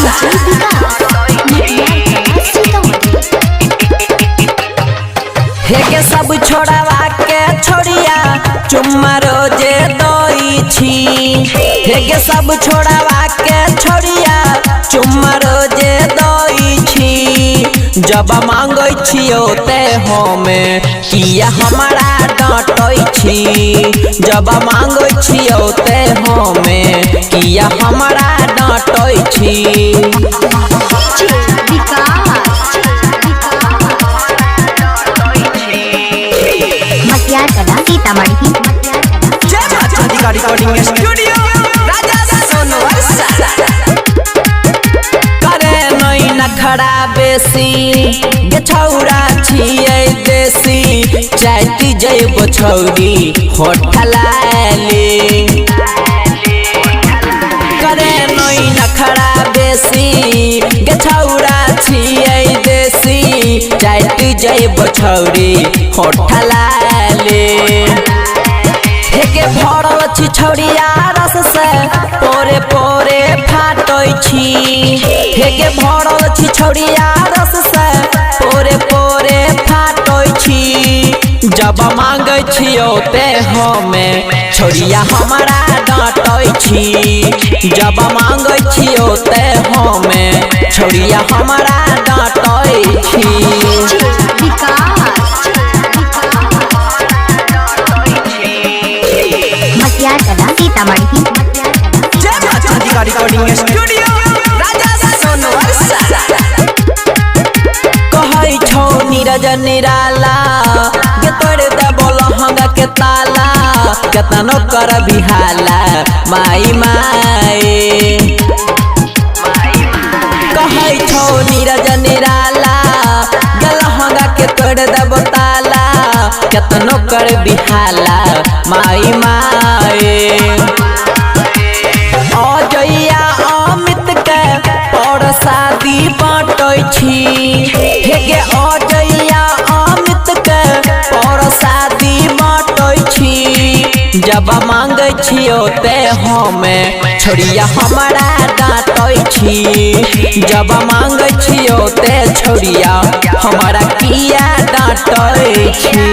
DJ विकास मटियार सीतामढ़ी। हे के सब छोड़ावा के छोड़िया चुम्मा रोजे दई छी। हे के सब छोड़ावा के छोड़िया चुम्मा रोजे दई छी। जब मांगै छियो ते हमे किया हमरा डांटै छी। जब मांगै छियो ते हमे किया हमरा डांटै छी। डीजे विकास मटियार सीतामढ़ी। जय माता दी रिकॉर्डिंग स्टूडियो राजा सोनवर्षा। करे नहीं नखरा बेसी गे छौरा छियै देसी। चाटी जैबो छौरी होठलाली। करे नहीं नखरा बेसी गे छौरा छियै देसी। चाटी जैबो छौरी होठलाली। हेगे भरल छी छौरिया रस से पोरे पोरे फाटै छी। हेगे भरल छी छौरिया रस से पोरे पोरे फाटै छी। जब मांगै छियो ते हमे छौरिया हमरा डांटै छी। जब मांगै छियो ते हमे छौरिया हमरा डांटै छी। डीजे विकास मटियार सीतामढ़ी। जय माता दी रिकॉर्डिंग स्टूडियो राजा सोनवर्षा। कहै छौ नीरज निराला गे तोड़ देबो लहंगा के ताला। केतनो कर बिहाला माई माई। कहै छौ नीरज निराला गे लहंगा के तोड़ देबो ताला। केतनो कर बिहाला माई माई। अजैया अमित के परसादी बाँटै छी। हे गे अजैया अमित के परसादी बाँटै छी। जब मांगै छियो ते हमे छोड़िया हमरा डांटै छी। जब मांगै छियो ते छोड़िया हमरा किया डांटै छी।